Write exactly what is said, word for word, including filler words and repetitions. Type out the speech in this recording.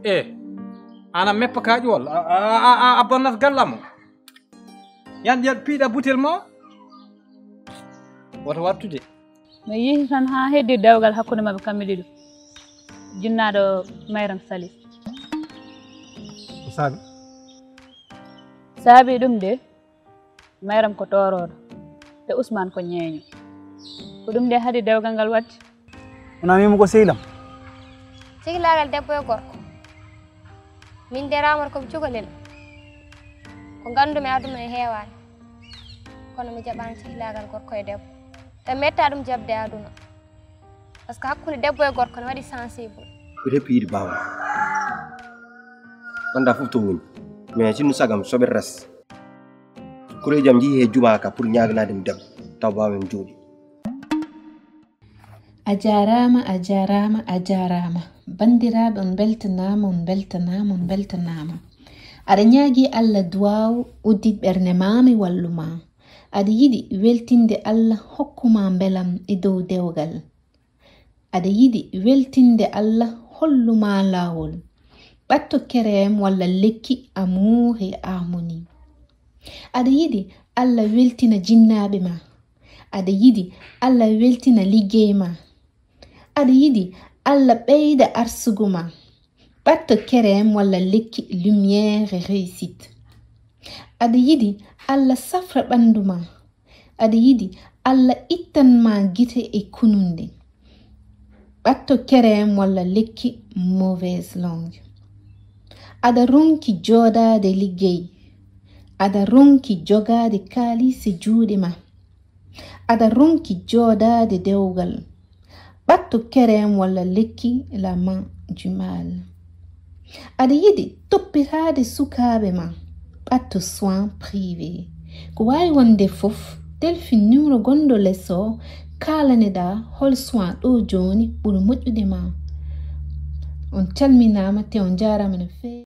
E ana meppa kaƴuwol a bonnat gallam o. Yan ƴeɗ piiɗa butel ma. Woto wattude. Mi yehi tan haa heddi dewgal hakkunde maɓɓe kamɓe ɗiɗo. Jinnaaɗo Mayram Sali. Ko saabi? Saabi ɗum de, Mayram ko toorooɗo, te Usmaan ko ñeeño. Ko ɗum de haɗi dewgal ngal waɗde. Wona mimo ko sehil am? Cehilaagal debbo e gorko. Min de ramor ko mi cukalel. Ko nganndu-mi aduna e heewaani. Kono mi jaɓaani cehilaagal gorko e debbo. Te metta ɗum jaɓde aduna. Parce que hakkunde debbo e gorko ne waɗi sensible. Ko reppi yiɗi baaba. Annda fof to woni. Mais sinno sagam soɓe res. Kureejam njihi he jumaa ka pour ñaaganaade mi debbo. Taw baaba mi jooɗi. A jaaraama, a jaaraama, a jaaraama. Banndiraaɓe, on mbeltanaama, on mbeltanaama, on mbeltanaama. Aɗa ñaagii Allah duwaaw, uddit ɓernde maa, mi wallu maa. Aɗa yiɗi weltinde Allah, hokku maa mbelam e dow dewgal. Aɗa yiɗi weltinde Allah, hollu maa laawol. Ɓatto kereem walla lekki Amour et Harmonie. Aɗa yiɗi Allah weltina jinnaaɓe maa. Aɗa yiɗi Allah weltina liggey maa. Aɗa yiɗi Allah ɓeyda arsugu maa. Ɓatto kereem walla lekki Lumière et Réussite. Aɗa yiɗi Allah safra ɓanndu maa. Aɗa yiɗi Allah ittan maa gite e kununde. Ɓatto kereem walla lekki Mauvaise Langue. Aɗa ronki jooɗaade liggey. Aɗa ronki jogaade kaalis e juuɗe maa. Aɗa ronki jooɗaade dewgal. Ɓatto kereem walla lekki La Main du Mal. Aɗa yiɗi toppitaade sukaaɓe maa. Ɓatto soin privé. Ko waawi wonde fof, telfin numéro gonɗo les o, kaalane-ɗaa hol soin ɗo jooni ɓuri moƴƴude maa. On calminaama te on njaaraama no feewi.